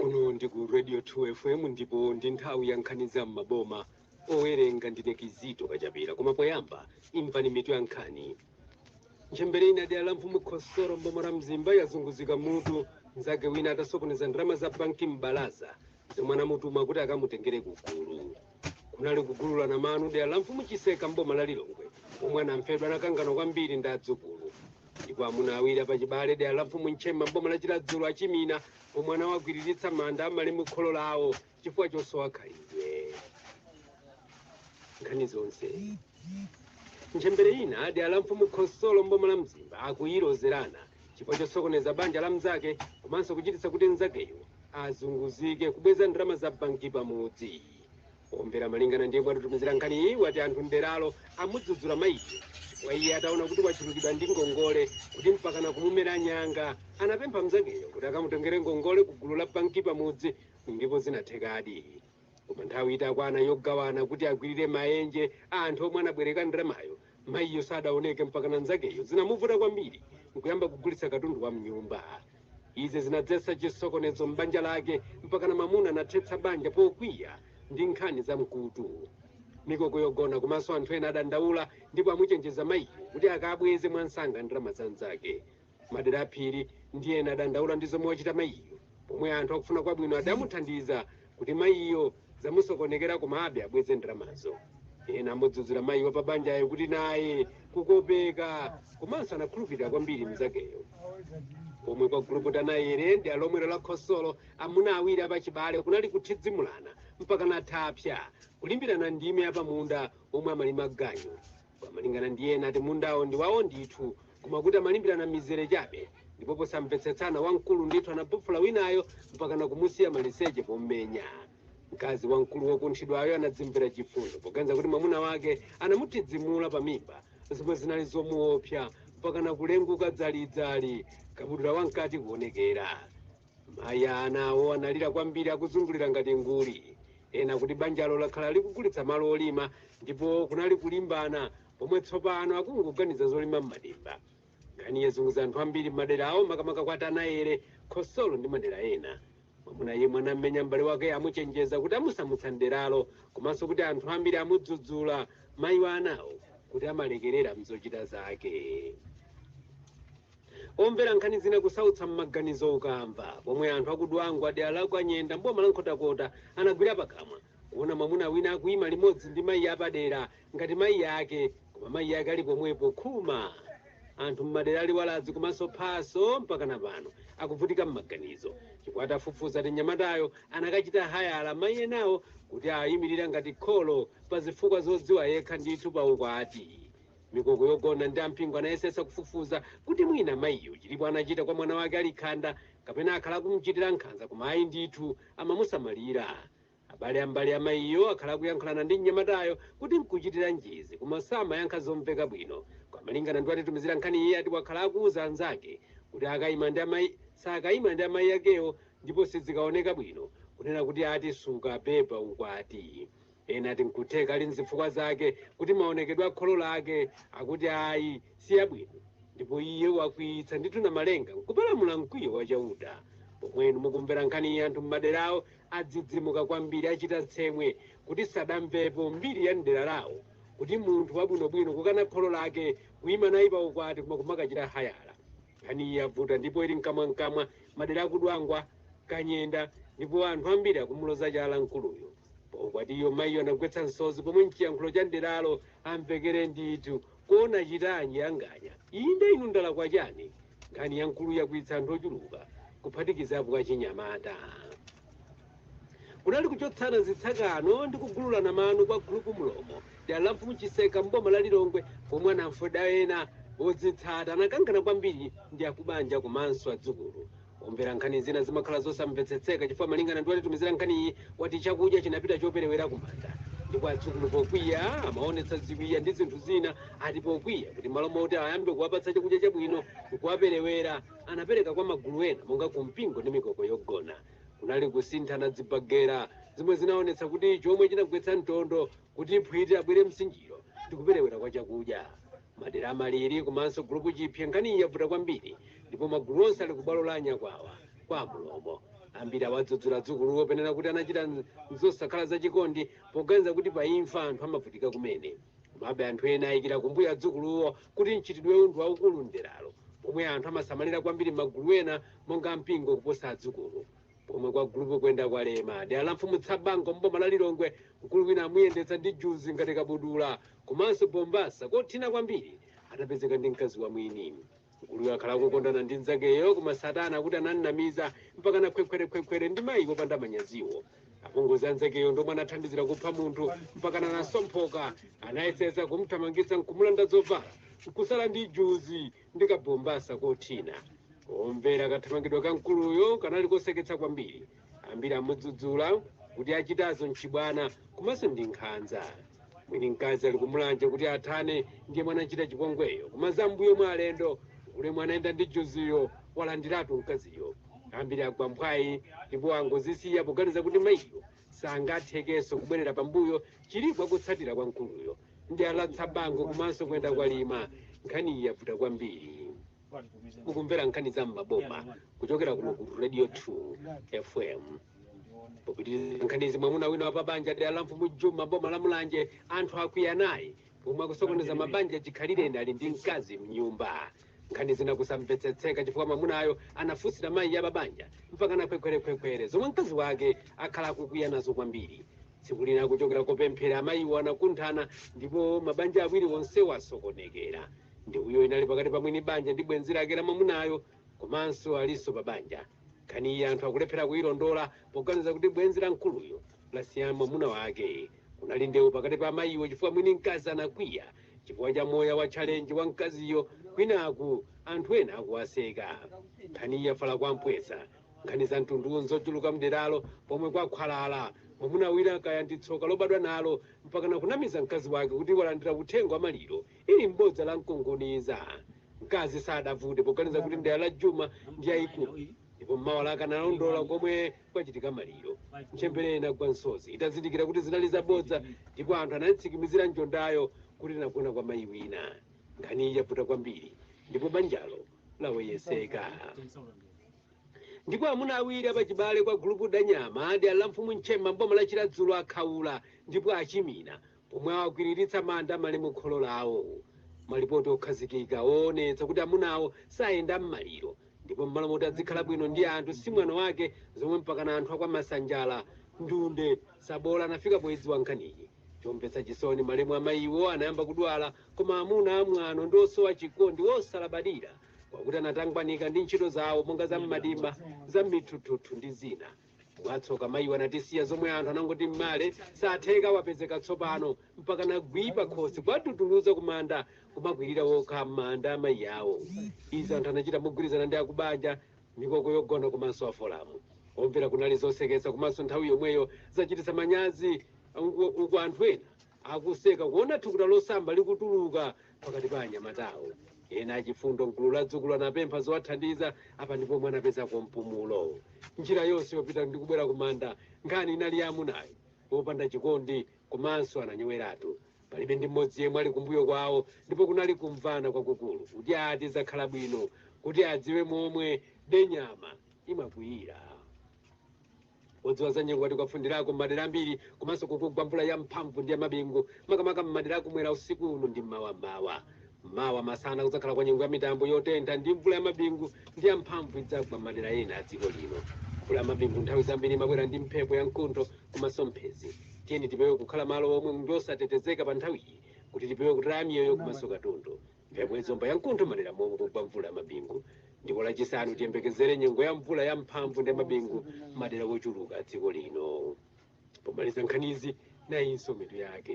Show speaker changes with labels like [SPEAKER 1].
[SPEAKER 1] Kuno ndi ku Radio 2 FM ndipo ndi nthawi ya nkhani za m'maboma. Owerenga ndine Kizito Kachapira, koma poyamba imvani mitu ya nkhani. Ntchembere ina dera la mfumu Khosoro mboma la Mzimba yazunguzika mutu mnzake wina atasokoneza ndalama za banki m'balaza zomwe anamutuma kuti akamutengere kugulu. Kunali kugululana manu dera la mfumu Chiseka mboma la Lilongwe omwe anamfedwa anakangana kwambiri ndi adzukulu. Ndipo amuna awiri apachibale dera la mfumu Nchema mboma la Chiradzulu achimina omwe anawagwiriritsa manda amalemu kholo lawo chifukwa chosowa khalidwe. Nkhani zonse. Ntchembere ina dera la mfumu Khosolo mboma la Mzimba akuyilozerana chifukwa chosokoneza banja la mnzake komanso kuchititsa kuti mnzakeyo azunguzike kubweza ndalama za banki pamudzi. Omvera, malingana ndiye bwatitumizira nkhani iyi, wati anthu mderalo amudzudzula mayiyo chifukwa iye ataona kuti wachulukidwa ndi ngongole kuti mpakana kumumera nyanga, anapempha mnzakeyo kuti akamutengere ngongole ku gulu la banki pamudzi, ndipo zinathekadi. Koma nthawi itakwana yogawana kuti agwirire maenje a anthu omwe anabwereka ndalamayo, mayiyo sadaoneke mpakana mnzakeyo zinamuvuta kwambiri nkuyamba kugulitsa katundu wa mnyumba. Izi zinadzetsa chisokonezo m'banja lake mpakana mamuna anathetsa banja pokwiya ndi nkhani za mkutu. Mikoko yogona komanso anthu ena adandaula ndipo amuchenjeza mayiyo kuti akabweze mwansanga ndalama za mnzake. Madera aphiri ndi ena adandaula ndi zomwe wachita mayiyo, pomwe anthu akufuna kwabwino adamuthandiza kuti mayiyo zamusokonekera komabe abweze ndalamazo. Ena amudzudzula mayi wa pabanjayo kuti naye kukopeka komanso anakhulupirira kwambiri mnzakeyo. Pomwe kwa gulupu Tanayere ndi alomwero la Khosolo, amuna awiri apachibale kunali kuthidzimulana mpaka nathapsa kulimbirana ndime yapamunda omwe amalima ganyu. Pamalingana ndi ena ati mundawo ndi wawo ndithu, koma kuti amalimbirana mizere chabe, ndipo posamvetsetsana wamkulu ndithu anapufula winayo mpakana kumusiya maliseche pommenya. Mkazi wamkulu wokunthidwayo anadzimvera chifundo poganiza kuti mwamuna wake anamuthidzimula pamimba, zomwe zinali zomuopsa mpakana kulenguka dzalidzali, kabudula wamkati kuonekera. Mayi anawo analira kwambiri akuzungulira ngati nguli. Ena kuti banjalo lakhala likugulitsa malo olima ndipo kunali kulimbana, pomwe tsopano akungoganiza zolima m'madimba. Nkhani yazunguza anthu ambiri m'madera awo, makamaka kwa Tanayere, Khosolo ndi madera ena. Mwamuna yemwe anamenya m'bale wake amuchenjeza kuti amusamutsa mderalo, komanso kuti anthu ambiri amudzudzula mayi wa anawo kuti amalekerera mzochita zake. Omvera, nkhani zina kusautsa m'maganizo ukamva pomwe anthu akudwangwa dera la Kanyenda mboma la Nkhotakota anagwira pakamwa kuona mwamuna wina akuyima limodzi ndi mayi apadera ngati mayi ake, koma mayi ake ali pomwepo khuma. Anthu mmadera ali Waladzi komanso Phaso mpaka na pano akuvutika m'maganizo chifukwa atafufuza ti mnyamatayo anakachita hayala mayi enawo kuti ayimirira ngati kholo pa zifukwa zodziwa yekha ndithu pa ukwati. Mikoko yogona ndi ampingo anayesetsa kufufuza kuti mwina mayiyo chilipo anachita kwa mwana wake ali khanda kapena akhala akumuchitira nkhanza, koma ayi ndithu, amamusamalira. Abale ambali a mayiyo akhala akuyankhulana ndi mnyamatayo kuti nkuchitira njizi, koma samayankha zomveka bwino. Kwamalingana ndi atitumizira nkhani iye ati wakhala akuwuza anzake kuti akayima ndi amayi sakayima ndi amayi akewo, ndipo sizikaoneka bwino kunena kuti ati sukapepa ukwati. Ena ati nkutheka ali nzifukwa zake kuti maonekedwe a kholo lake akuti ayi siyabwino, ndipo iye wakwiyitsa ndithu na malenga nkupalamula mkwiyo wachauta. Pomwenu mukumvera nkhani iyi, anthu m'maderawo adzidzimuka kwambiri, achita tsemwe kuti sadamvepo mbiri ya mdera lawo kuti munthu wabwinobwino kukana kholo lake kuyima naye pa ukwati koma kumakachita hayala. Nkhani iyi yavuta ndipo ili mkamwamkamwa madera akudwangwa, Kanyenda, ndipo anthu ambiri akumuloza chala mkuluyo. Paukwatiyo mayiyo anagwetsa msozi pomwe mchiyankhulo cha mderalo amvekere ndithu, "Kuona chitanji anganya inde inu ndalakwa chani?" Nkhani ya mkulu yakwiyitsa anthu ochuluka kuphatikizapo kachinyamata. Kunali kuchotsana zitsakano ndi kugululana manu kwa gulupu Mlomo dera la mfumu Chiseka mboma la Lilongwe, pomwe anamfedwa ena odzitsata anakangana kwambiri ndi akubanja komanso adzukulu. Omvera, nkhani zina zimakhala zosamvetsetseka chifukwa malingana ndi watitumizira nkhani iyi wati chakudya chinapita choperewera kumanda, ndipo adzukulu pokwiya amaonetsa ziwiya ndi zinthu zina. Ati pokwiya kuti malo moti ayambe kuwapatsa chakudya chabwino nkuwaperewera, anapereka kwa magulu ena monga kumpingo ndi mikoko yogona. Kunali kusinthana dzibagera zomwe zinaonetsa kuti chomwe chinagwetsa mtondo kuti phwiti abwere msinjiro ndi kuperewera kwa chakudya. Madera amaliri komanso gulupu Chipye, nkhani iyi yavuta kwambiri ndipo magulu onse ali kubwalo la anyakwawa kwa Mlomo. Ambiri awadzudzula dzukuluwo penena kuti anachita zosakhala zachikondi poganiza kuti pa imfa anthu amavutika kumene. Komabe anthu ena ayikira kumbuyo adzukuluwo kuti mchitidwewu ndi waukulu mderalo, pomwe anthu amasamalira kwambiri magulu ena monga mpingo kuposa adzukulu. Pomwe kwa gulupu kwenda kwalema dera la mfumu Tsabango mboma la Lilongwe, mkulu wina amuyendetsa ndi juzi ngati kabudula komanso bombasa kothina kwambiri atapezeka ndi mkazi wa mwini. Mkuluyo akhala akukondana ndi mnzakeyo, koma satana kuti anannamiza mpaka nakhwekhwerekhwekhwere ndi mayi popanda manyaziwo. Apongozi anzakeyo ndomwe anathandizira kupha munthu mpaka anasomphoka, anayesesa kumthamangitsa nkumulanda zovala nkusala ndi juzi ndi kabombasa kothina. Omvera, kathamangidwa ka mkuluyo kanali koseketsa kwambiri. Ambiri amudzudzula kuti achitazo mchibwana komanso ndi nkhanza. Mwini mkazi ali kumulanje kuti athane ndiye mwana achita chipongweyo, koma zambuyo mwa alendo ulemu anayenda ndi juziyo walandiratu mkaziyo. Ambiri agwa mphwayi ndipo angozisiya poganiza kuti mayiyo sangathekenso kubwerera pambuyo chilipo kutsatira kwa mkuluyo ndi alatsabango komanso kuyenda kwalima. Nkhani iyi yavuta kwambiri. Mukumvera nkhani za m'maboma kuchokera kuno ku Radio 2 FM. Popitiriza nkhanizi, mwamuna wina wapabanja dera la mfumu Juma boma la Mulanje anthu akwiya naye pomwe akusokoneza mabanja chikhalireni ali ndi mkazi mnyumba. Nkhani zina kusamvetsetseka chifukwa mwamunayo anafunsira mayi ya babanja mpaka nakhwekhwerekhwekhwere zomwe mkazi wake akhala akukwiya nazo kwambiri. Tsiku lina kuchokera kopemphera amayiwo anakunthana ndipo mabanja awiri onsewo asokonekera. Ndi uyo inali pakati pa mwini banja ndi bwenzi lake la mwamunayo komanso alinso pa banja. Nkhani iyi anthu akulephera kuyilondola poganiza kuti bwenzi la mkuluyo lasiya mwamuna wake. Kunali ndewu pakati pa amayiwo chifukwa mwini mkazi anakwiya chifukwa cha moya wa challenge wa mkaziyo, kwinaku anthu ena akuwaseka. Nkhani iyi yafala kwampwesa. Nkhani za mtunduwu nzochuluka mderalo pomwe kwakhwalala mwamuna wina kaya ndi tsoka lobadwa nalo mpaka nakunamiza mkazi wake kuti walandira uthenga wa maliro ili mbodza la mkunguniza. Mkazi sadavute poganiza kuti ndera la Juma ndi yayikulu, ndipo mmawa lake analondola komwe kwachitika maliro. Mchembere inagwa msozi itazindikira kuti zinali zabodza, ndipo anthu anatsikimizira njondayo kuti inagona kwa mayi wina. Nkhani iyi yavuta kwambiri ndipo banjalo laweyeseka. Ndipo amuna awiri apachibale kwa gulupu Danyama adi ala mfumu Nchema mboma la Chiradzulo akhaula ndipo achimina pomwe awakwiriritsa manda malemu kholo lawo. Malipoti okhazikika oonetsa kuti amunawo sayenda m'maliro ndipo mmalo moti adzikhala bwino ndi anthu si mwana wake zomwe mpakana anthu akwamasanjala ndunde sabola anafika poyidziwa nkhaniyi. Chomvetsa chisoni, malemu amayiwo anayamba kudwala, koma amuna amwano ndi osowa chikondi osalabadira kwakuti anatangwanika ndi ntchito zawo monga za mmadimba, za mithuthuthu ndi zina. Mwatsoka mayiwo anatisiya zomwe anthu anangoti mmale satheka wapezeka tsopano mpaka nagwipa khosi kwaduduluza kumanda kumakwirira wokha m'manda amayi awo. Izi anthu anachita mogwirizana ndi akubanja, mikoko yogona komanso afolamu. Omvera, kunali zoseketsa komanso nthawi yomweyo zachititsa manyazi uku anthu ena akuseka kuona thukuta losamba likutuluka pakati pa anyamatawo. Ena achifundo mgulu la dzukulu anapempha zowathandiza. Apa ndipo mwana anapezako mpumulo. Njira yonse yopita ndi kubwera kumanda nkhani inali ya amunayo popanda chikondi komanso ananyoweratu. Palibe ndi mmodzi yemwe ali kumbuyo kwawo, ndipo kunali kumvana kwakukulu kuti ati zakhala bwino kuti adziwe momwe denyama imakwiyira. Odziwa za nyengo ati kwafundirako m'madera ambiri komanso kukugwa mvula ya mphamvu ndi ya mabingu makamaka m'madera akumwera usiku uno ndi mmawammawa. Mawa masana kudzakhala kwa nyengo ya mitambo yotentha ndi mvula ya mabingu ndi ya mphamvu idzagwa m'madera ena a dziko lino. Mvula ya mabingu nthawi zambiri imabwera ndi mphepo ya mkuntho komanso mphezi. Tiyeni tipewe kukhala malo omwe ndi osatetezeka pa nthawiyi kuti tipewe kutaya miyoyo komanso katundu. Mphepo izomba ya mkuntho madera momwe kugwa mvula ya mabingu. Ndipo lachisanu tiyembekezere nyengo ya mvula ya mphamvu ndi mabingu madera wochuluka dziko lino. Pomaliza nkhanizi, nayinso mitu yake.